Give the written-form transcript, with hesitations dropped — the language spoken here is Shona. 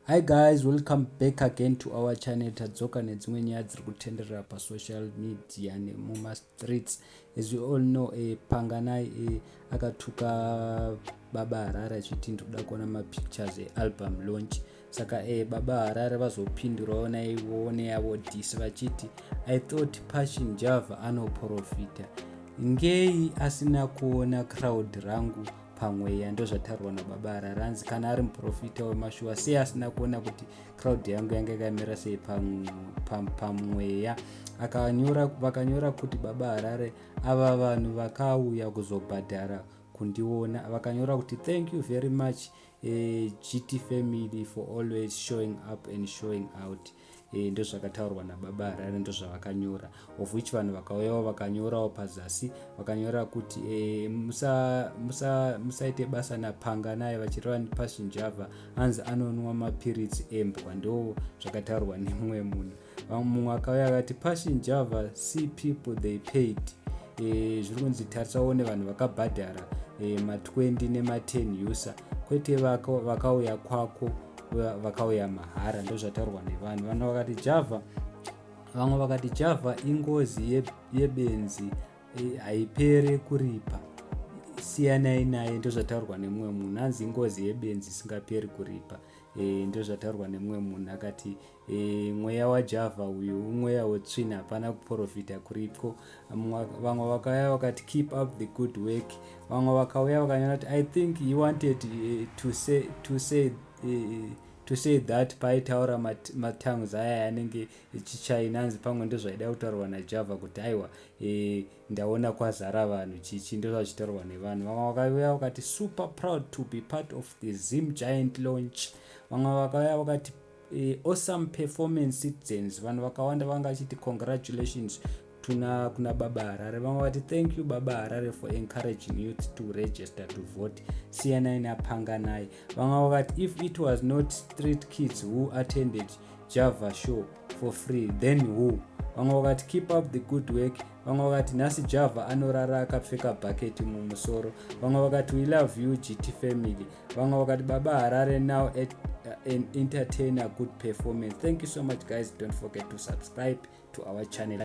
Hi guys, welcome back again to our channel. Tadzoka nedzimwe nyaya dziri kutenderera pasocial media nemumastreets. As you all know, Panganai akatuka Baba Harare achiti, "Ndikuda kuona mapictures ealbum launch." Saka Baba Harare vazopindurawo naivowo neyavo diss vachiti, "I thought Passion Java anoprofita, ngei asina kuona crowd rangu pamweya?" Ndozvataurwa nababa Harare. Anzi kana ari muprofita wemashuwa, sei asina kuona kuti crowd yangu yanga yakamira sei pamweya? Vakanyora kuti, "Baba Harare, ava vanhu vakauya kuzobhadhara kundiona." Vakanyora kuti, "Thank you very much, GT family, for always showing up and showing out." Ndozvakataurwa nababa Harare, ndozvavakanyora, of which vanhu vakauyawo vakanyorawo pazasi. Vakanyora kuti musaite musa basa naPanganai, vachireva Passion Java. Anzi anonwa mapiritsi embwa. Ndo zvakataurwa nemumwe munhu. Mumwe akauya akati, "Passion Java, see people they paid." Zviri kunzi tarisawo nevanhu vakabhadhara ma20 nema10 USA, kwete vakauya kwako, vakauya mahara. Ndozvataurwa nevanhu. Vanhu vakati Java, vamwe vakati, "Java ingozi yebenzi, haipere kuripa, siyanai naye." Ndozvataurwa nemumwe munhu. Hanzi ingozi yebenzi isingaperi kuripa. Ndozvataurwa nemumwe munhu. Akati mweya waJava uyu umweya wetsvina, hapana kuprofita kuriko. Vamwe vakauya vakati, "Keep up the good work." Vamwe vakauya vakanyora kuti, "I think he wanted to say that paaitaura matongues aya anenge echichina." Anzi pamwe ndozvaida kutaurwa naJava kuti aiwa, ndaona kwazara vanhu chichi. Ndozvachitaurwa nevanhu. Vamwe vakauya vakati, "Super proud to be part of the Zim Giant launch." Vamwe vakauya vakati, "Awesome performance, citizens." Vanhu vakawanda vanga vachiti congratulations tuna kuna Baba Harare. Vamwe vati, "Thank you, Baba Harare, for encouraging youth to register to vote. Siyanai naPanganai." Vamwe vakati, "If it was not street kids who attended Java show for free, then who?" Vamwe vakati, "Keep up the good work." Vamwe vakati, "Nhasi Java anorara akapfeka bhaketi mumusoro." Vamwe vakati, "We love you, GT family." Vamwe vakati, "Baba Harare now at an entertainer, good performance." Thank you so much, guys. Don't forget to subscribe to our channel.